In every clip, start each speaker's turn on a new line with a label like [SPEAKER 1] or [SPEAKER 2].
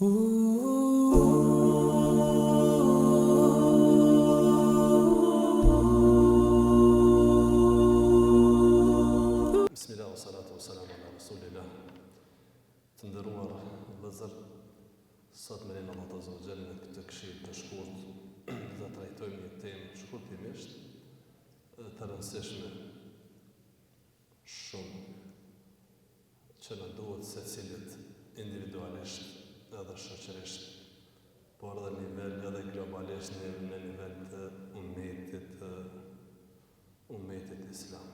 [SPEAKER 1] Bismillah wa salatu wa salam ala rasulillah. Të nderuar vëllezër, sot me lejen e Allahut azza wa jall në këtë këshillë të shkurt do ta trajtojmë një temë shkurtimisht dhe të rëndësishme shumë që na duhet secilit individualisht edhe shoqërisht, por edhe nivel edhe globalisht në, në nivel të umetit të umetit islam.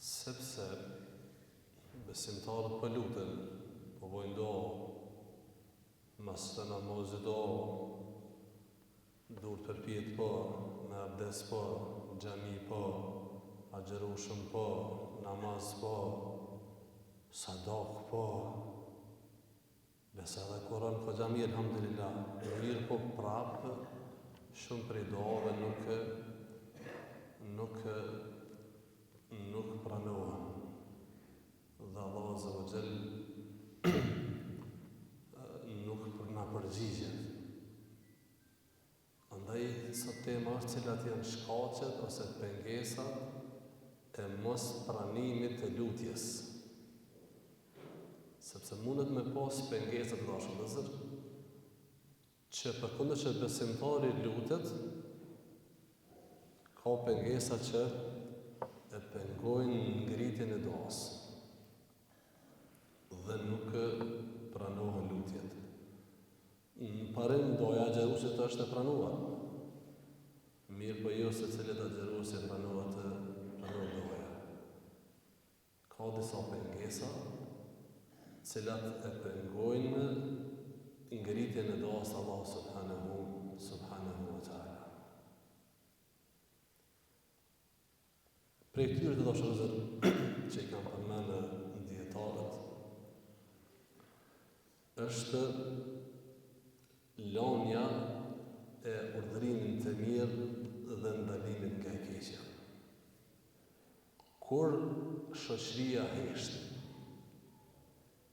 [SPEAKER 1] Sepse besimtarët po luten, po bojnë dua, mas të namazit dua, Durt përpjetë po, me abdes po, xhami po, agjërushëm po, namaz po, sadakë po, besa edhe Kuran koxha mirë elhamdulilah, mirëpo prapë shumë prej duave nuk nuk nuk pranohen. Dhe Allahu azza wa jall nuk na përgjigjet. Andaj sot tema është cilat janë shkaqet ose pengesat e mospranimit të lutjes. Sepse mundet me pas pengesa të dashur vëllezër, që përkundër që besimtari lutet, ka pengesa që e pengojnë ngritjen e duas dhe nuk pranohen lutjet. Në parim duaja e agjëruesit është e pranuar. Mirëpo jo secilit agjërues i pranohet pranohet duaja. Ka disa pengesa të cilat e pengojnë ngritjen e duas të Allahut subhanahu subhanahu wa taala. Prej këtyre të dashur vëllezër që i kanë përmendë dijetarët është lanja e urdhërimit të mirë dhe ndalimit nga e keqja. Kur shoqëria hesht,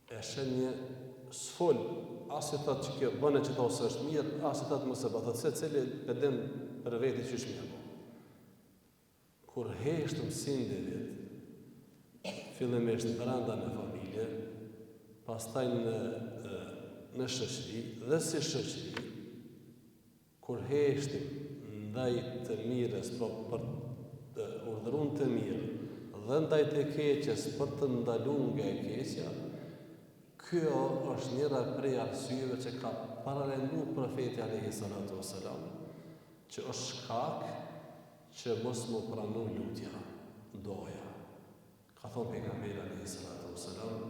[SPEAKER 1] E sheh një s'fol, as i thotë që kjo bëne qëto se është mirë, as i thotë mos e bë, thotë secili e din për veti qysh me bo. Kur heshtëm si individ, fillimisht brenda në familje, pastaj në në shoqëri dhe si shoqëri, Kur heshtim ndaj të mirës, pra për të urdhëruar të mirë, dhe ndaj të keqes për të ndaluar nga e keqja, kjo është njëra prej arsyeve që ka paralajmëruar Profeti alejhi salatu ue selam, që është shkak që mos m'u pranu lutja, duaja. Ka thonë Pejgamberi alejhi salatu ue selam,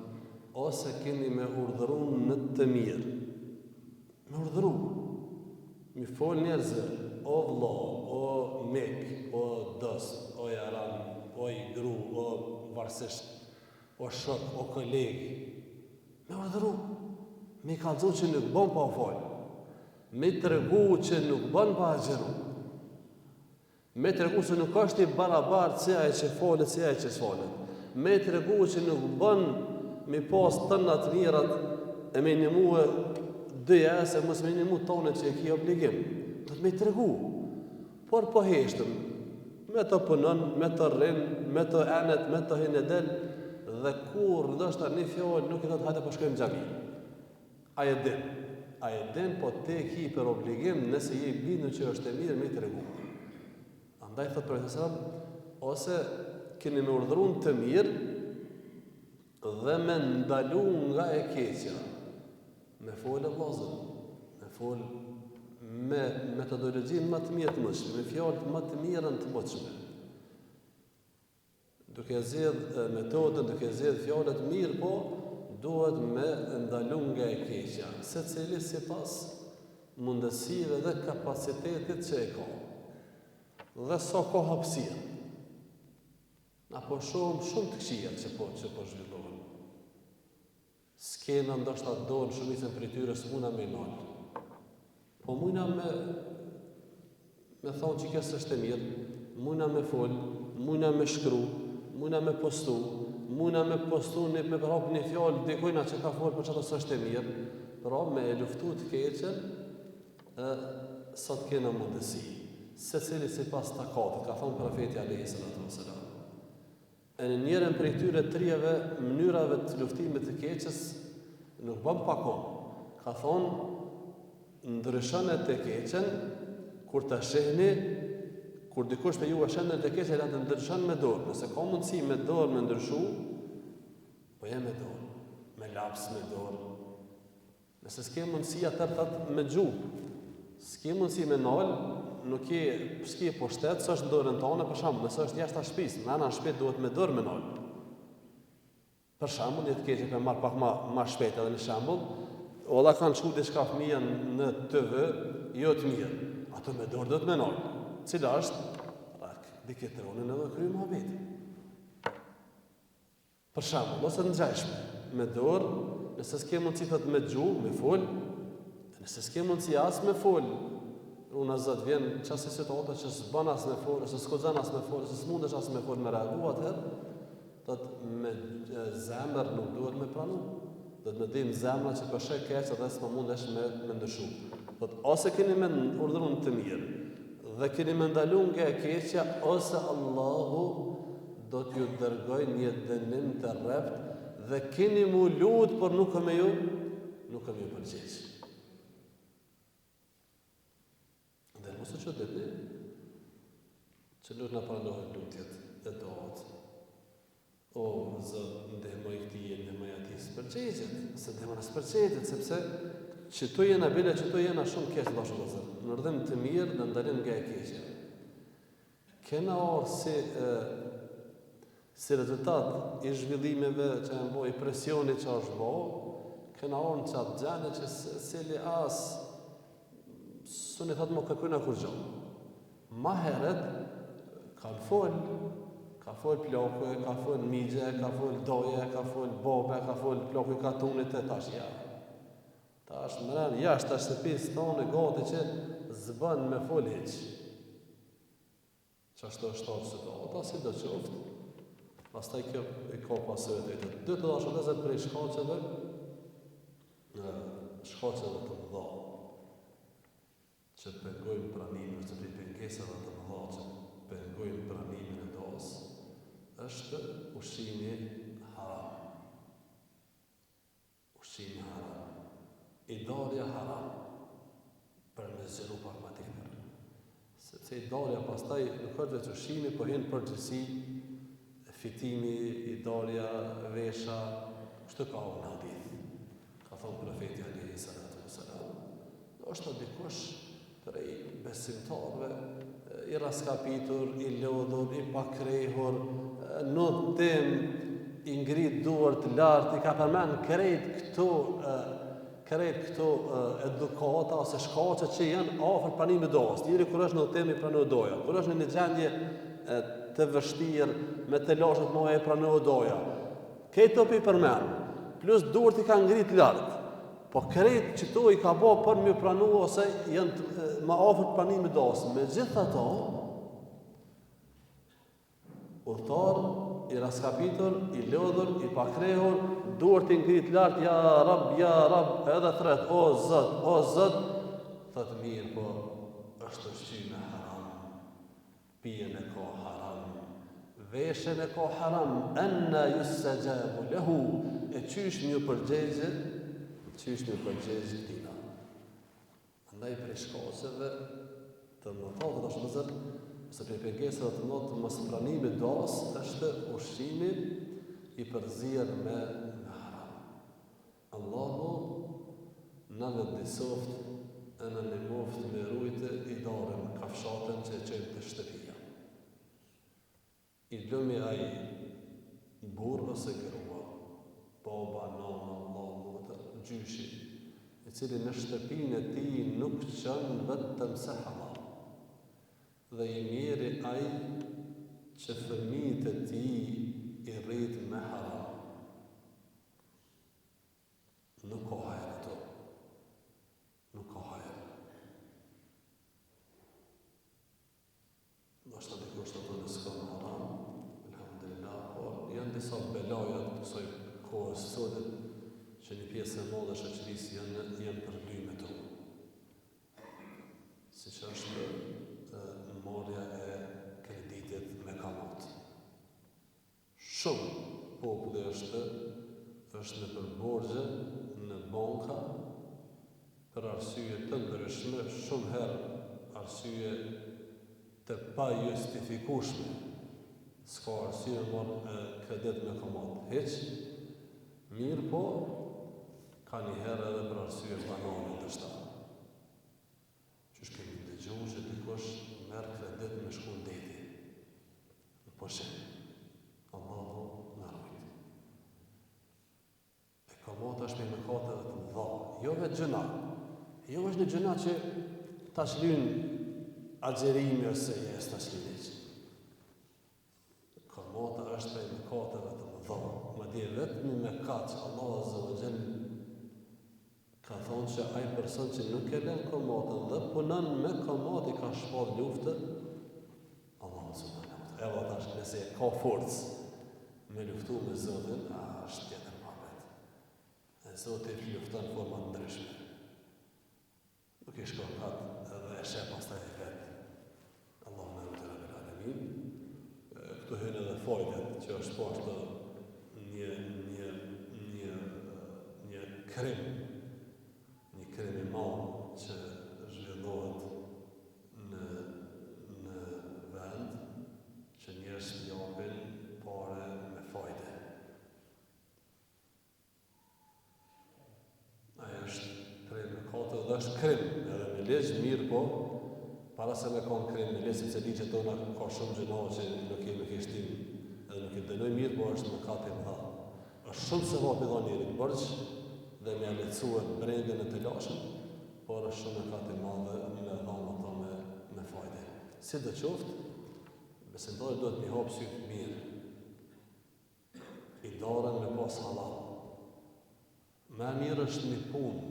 [SPEAKER 1] ose keni me urdhëru në të mirë. Me urdhëru. Mi fol njerëzve, o vëlla, o mik, o dost, o jaran, o i gru, o varësisht, o shok, o koleg. Me urdhëru. Me i kallxu që nuk bon pa fol. Me tregu që nuk bon pa agjëru. Me tregu se nuk është i barabartë si ai që falet, si ai që s'falet. Me tregu që nuk bën me pas tëna të mirat e me nimue dyja se mos me nimu tonën që e ki obligim. Do të me tregu. Por po heshtëm. Me të punon, me të rrin, me të enet, me të hin e del dhe kur ndoshta një fjalë nuk i thotë hajde po shkojmë n'xhami. Ai e din. Ai e din, po ti e ki për obligim nëse je i bindur që është e mirë me i tregu. Andaj thotë profeti sallam, ose keni me urdhëru në të mirë dhe me ndalu nga e keqja. Me folë vllazën, me folë me metodologjinë më të mirë të mundshme, me fjalët më të mirën të mundshme. Duke zgjedh metodën, duke zgjedh fjalët mirëpo duhet me ndalu nga e keqja, secili sipas mundësive dhe kapacitetit që e ka. Dhe sa ka hapësirë. Na po shohim shumë të këqija që po që po zhvillohen. S'kena ndoshta dorë në shumicën prej tyre s'muna me i nal. Po mujna me me thonë që kjo s'është e mirë, mujna me fol, mujna me shkru, mujna me postu, muna me postu një, me përhap një fjalë dikujna që ka folë për qato s'është e mirë, pra me e luftu të keqen, e, sa të kena mundësi. Secili sipas takatit, ka thonë profeti alejhi salatu ve selam. E në njërën prej këtyre trijeve mënyrave të luftimit të keqes nuk bën pa kon. Ka thonë ndryshone të keqen kur ta shihni kur dikush prej juve sheh ndonjë të keqe le të ndryshon me dorë. Nëse ka mundësi me dorë me ndryshu, bëje me dorë, me laps me dorë. Nëse s'ke mundësi atëherë thotë me gjuhë. S'ke mundësi me nal, nuk je, s'ke pushtet, s'është në dorën tane, për shembull, nëse është jashtë shtëpisë, mrena në shtëpi duhet me dorë me nal. Për shembull, një të keqe po e marr pak ma ma shpejt edhe një shembull, valla kanë çu diçka fëmija në TV, jo të mirë. Ato me dorë duhet me nal. Cila është? Rak, diketonin edhe kry muhabetin. Për shembull, ose të ngjashme, me dorë, nëse s'ke mundësi thotë me gjuhë, me fol, nëse s'ke mundësi as me fol, runa Zot vjen qasi situata që s'bën as me fol, ose s'guxon as me fol, ose s'mundesh as me fol me reagu atëherë, thotë me zemër nuk duhet me pranu. Duhet me ditë zemra që po sheh keq dhe s'po mundesh me me ndryshu. Thotë ose keni me urdhëru në të mirë dhe keni me ndalu nga e keqja ose Allahu do t'ju dërgoj një dënim të rreptë dhe keni m'u lut, por nuk ka me ju, nuk ka me ju përgjigj. Dhe mos u çuditni që nuk na pranohen lutjet e duat. O, Zot, ndihmoj këtij e ndihmoj atij, s'përgjigjet, se ndihmon s'përgjigjet, sepse qëtu jena bile, qëtu jena shumë keq, të dashur vëllezër, në urdhrim të mirë dhe ndalim nga e keqja. Kena ardhë si, e, si rezultat i zhvillimeve që janë bo, i presionit që është bo, kena ardhë në qatë gjendje që secili as s'un i thotë më kërkujna kurgjo. Ma herët kanë fol, ka fol plaku, ka fol mixha, ka fol daja, ka fol baba, ka fol plaku i katunit e tash ja. Tash mrena jashtë shtëpisë tonë gati që s'bën me fol hiç. Qashtu është ardhë situata, sido qoftë, pastaj kjo i ka pasojat e veta. Të dashur vëllezër prej shkaqeve, shkaqeve të mëdha, që pengojnë pranimin, ose prej pengesave të mëdha që pengojnë pranimin e duas, është ushqimi haram. Ushqimi haram. Idarja haram. Për me zgjeru pak ma tepër. Sepse idarja pastaj nuk është veç ushqimi, po hin përgjithësi fitimi, idarja, vesha, kështu ka ardhë në hadith. Ka thonë profeti alejhi salatu ve selam. Ndoshta dikush prej besimtarëve i rraskapitur, i lodhur, i pakrehur, në udhëtim, i ngrit duart lart, i ka përmend krejt këto krejt këto edukata ose shkaqe që janë afër pranimit duas. Njeri kur është në udhëtim i pranohet duaja, kur është në një gjendje të vështirë me telashe të mëdha i pranohet duaja. Krejt këto po i përmend, plus duart i ka ngrit lart. Po krejt qëto i ka bo për me pranu ose janë më afër pranimit duas. Megjithatë, udhëtar i raskapitur, i lodhur, i pakrehur, duart i ngrit lart, ja Rab, ja Rab, edhe thret, o Zot, o Zot, thot mirë, po është ushqy me haram. Pijen e ka haram, veshjen e ka haram, enna justaxhabu lehu, e qysh m'ju përgjegj, qysh m'ju përgjegj këtina. Andaj prej shkaqeve të mëdha të dashur vëllezër, ose prej pengesave të mëdha të mospranimit duas, është ushqimi i përzier me, me haram. Allahu na vetëdijsoftë e na ndihmoftë me rujtë idaren, kafshatën që e çojmë te shtëpia. I lumi ai burrë ose grua, baba, nana, vlla, motër, gjyshi, i cili në shtëpinë e tij nuk çon vetëm se hallall. Dhe i mjeri ai që fëmijët e tij i rrit me haram. Nuk ka hajër ato. Nuk ka hajër. Ndoshta dikush thotë unë s'kam haram, alhamdulillah, por janë disa bela. janë përly me to. Siç është marrja e kreditit me kamatë. Shumë populli është është nëpër borxhe në banka për arsye të ndryshme, shumë herë arsye të pajustifikueshme. S'ka arsye me marrë kredit me kamatë hiç, mirëpo ka një herë edhe për arsye banale ndoshta. Qysh kemi dëgju që dikush merr kredit me shku në deti. Në pushim. Allahu na rujt. E kamata është prej mëkateve të mëdha, jo veç gjynah. Jo veç një gjynah që ta shlyn agjërimi ose je s'ta shlyn hiç. Kamata është prej mëkateve të mëdha. Madje vetmi mëkat që Allahu Azza wa Jall ka thonë që ai person që nuk e lën kamatën dhe punon me kamatë i ka shpall luftë Allahu subhanahu wa taala. Edhe tash nëse ka forcë me luftu me Zotin, a është tjetër muhabet. E Zoti lufton në forma të ndryshme. Nuk i shkon ngat edhe e sheh pastaj e vet. Allahu na rujt Rabbil Alemin. Këtu hyn edhe fajdet që është po ashtu një një një një krim një krim i madh që zhvillohet në në vend që njerëzit japin pare me fajde. Ai është prej mëkateve dhe është krim edhe me ligj, mirëpo, para se me konë krim me ligj, sepse ligjet tona ka shumë gjynahe që nuk i nuk i shtim edhe nuk i dënoj, mirëpo është mëkat i madh. Është shumë sevap i dhonë njerit borxh dhe me lehtësue brengën e telashen, por është shumë mëkat i madh me dhonë ato me, me fajde. Sido qoftë, besimtari duhet me i hapë sytë mirë, Idaren me pas hallall. Ma e mirë është një punë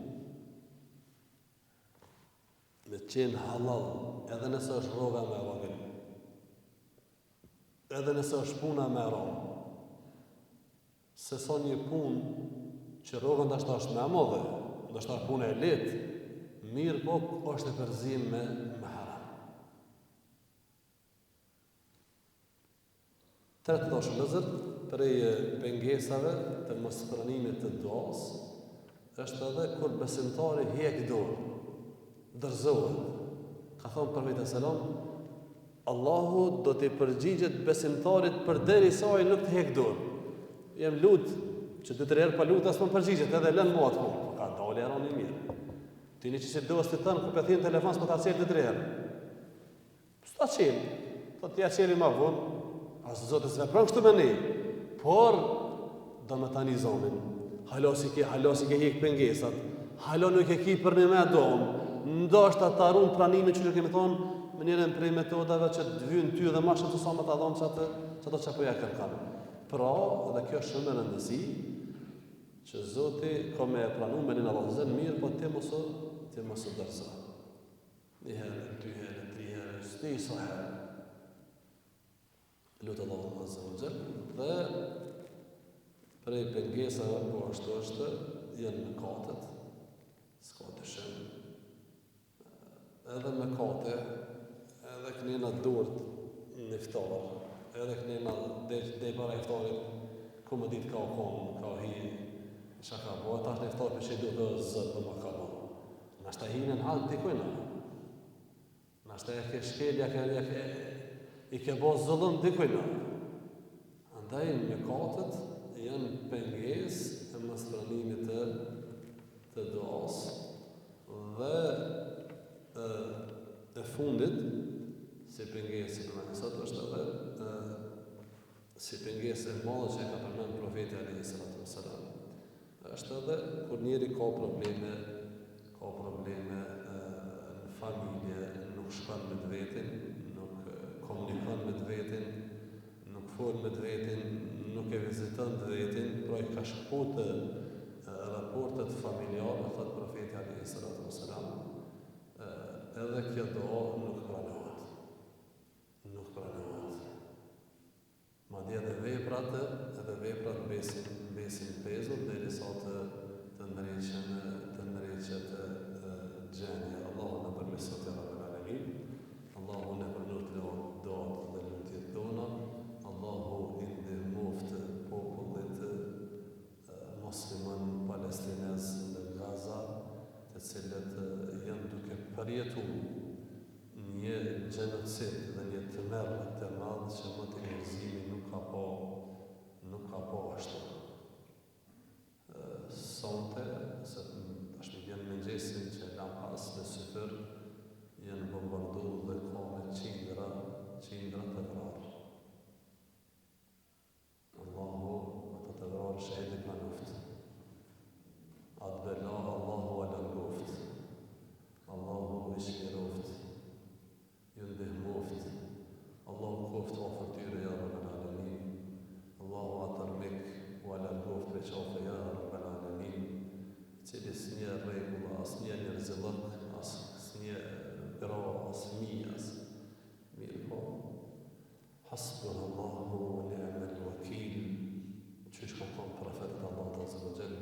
[SPEAKER 1] me qenë hallall, edhe nëse është rroga më e vogël. Edhe nëse është puna më e rëndë. Se sa një punë që rroga ndoshta është më e madhe, ndoshta është puna e lehtë, mirëpo është e përzim me, me haram. Tre të dashur vëllezër, prej pengesave të mospranimit të duas, është edhe kur besimtari hjek dorë, dorëzohet. Ka thonë profeti alejhi selam, Allahu do t'i përgjigjet besimtarit përderisa ai nuk të hek dorë. Jem lut, që dy tre herë pa lut as më përgjigjet, edhe lën mua atë punë. Po ka dalë e rani mirë. Ti një që si dosti tënë, ku pe thirr n'telefon, s'po ta çel dy tre herë. S'ta çel, po t'ja çeli ma vonë, as Zoti s'vepron kështu me ne, por do me ta ni zonin, hala s'i ke, hala s'i ke hek pengesat, hala nuk e ki për një me donë, ndoshta ta run pranimin që kemi thonë, me njërën prej metodave që të vynë ty dhe ma shumë se sa me ta dhonë që atë, që ato që po ja kërkan. Pra, dhe kjo është shumë e rëndësi, që Zoti ka me e pranu me lejen e Allahut azze mirë, po ti mos u, ti mos u dorëzo. Një herë, dy herë, tri herë, s'di sa herë. Lute Allahun Azza wa Jall dhe prej pengesave po ashtu është janë mëkatet, s'ka dyshim. Edhe mëkate, edhe knena durt në iftar, edhe knena deri deri para iftarit, ku me ditë ka u konë, ka hi, çka ka bo, tash në iftar për që i duhet Zot po ma ka bo. Nashta hine në hak dikujna. Nashta e ke shkel, ja ke, ja ke, i ke bo zullum dikujna. Andaj, mëkatet janë pengesë e mospranimit të, të duas dhe e, e fundit, si pengesë që përmendëm sot, është edhe e, si pengesë e madhe që e ka përmend profeti alejhi salatu ve selam. Është edhe kur njeri ka probleme, ka probleme në familje, nuk shkon me të vetin, nuk komunikon me të vetin, nuk fol me të vetin, nuk e viziton të vetin, pra i ka shkëput raportet familjare, thot profeti alejhi salatu ve selam, edhe kjo dua nuk pranohet. Nuk pranohet. Madje edhe veprat, edhe veprat mbesin, mbesin pezull derisa të të ndreqen, të ndreqet. të cilët janë duke përjetu një gjenocid dhe një tmerr të madh që moti njerëzimi nuk ka pa nuk ka pa ashtu. Sonte, se tash më vjen mëngjesin që e lam pas në syfyr, janë bombardu dhe ka me qindra, qindra të vrarë. Allahu ata të vrarë shehid i pranoft. Atë bela Allahu ua largoft. Allahu i çliroft. Ju ndihmoft. Allahu koft afër tyre ja Rabbel Alemin. Allahu atë armik ua largoft prej qafe ja Rabbel Alemin. I cili s'njeh rregulla, as s'njeh njerëzillëk, as s'njeh gra, as fëmijë, as mirëpo. Hasbunallahu wa ni'mal wakil, qysh kanë thonë profetët e Allahut azza wa jall,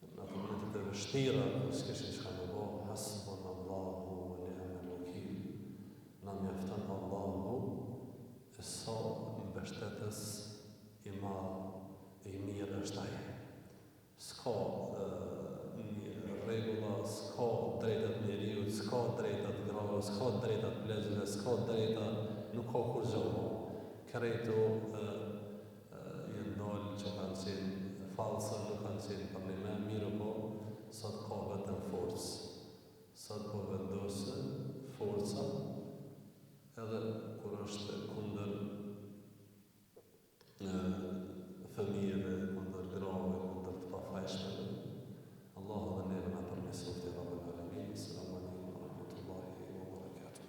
[SPEAKER 1] në ato momentet e vështira kur s'kishin çka me bo, hasbunallahu wa ni'mal wakil. Na mjafton Allahu e sa mbështetës i madh e i mirë është ai. S'ka rregulla, s'ka drejta të njeriut, s'ka drejta të grave, s'ka drejta të pleqve, s'ka drejta, nuk ka kurgjo mo. Krejto janë dalë që kanë qenë falsa, nuk kanë qenë përnime, mirëpo, sot ka vetëm forcë. Sot po vendosë forca, edhe kur është kundër fëmijëve, kundër grave, kundër të pafajshmeve. Allahu edhe neve na përmirësoftë ya Rabbel Alemin. Assalamu alaikum wa rahmatullahi wa barakatuh.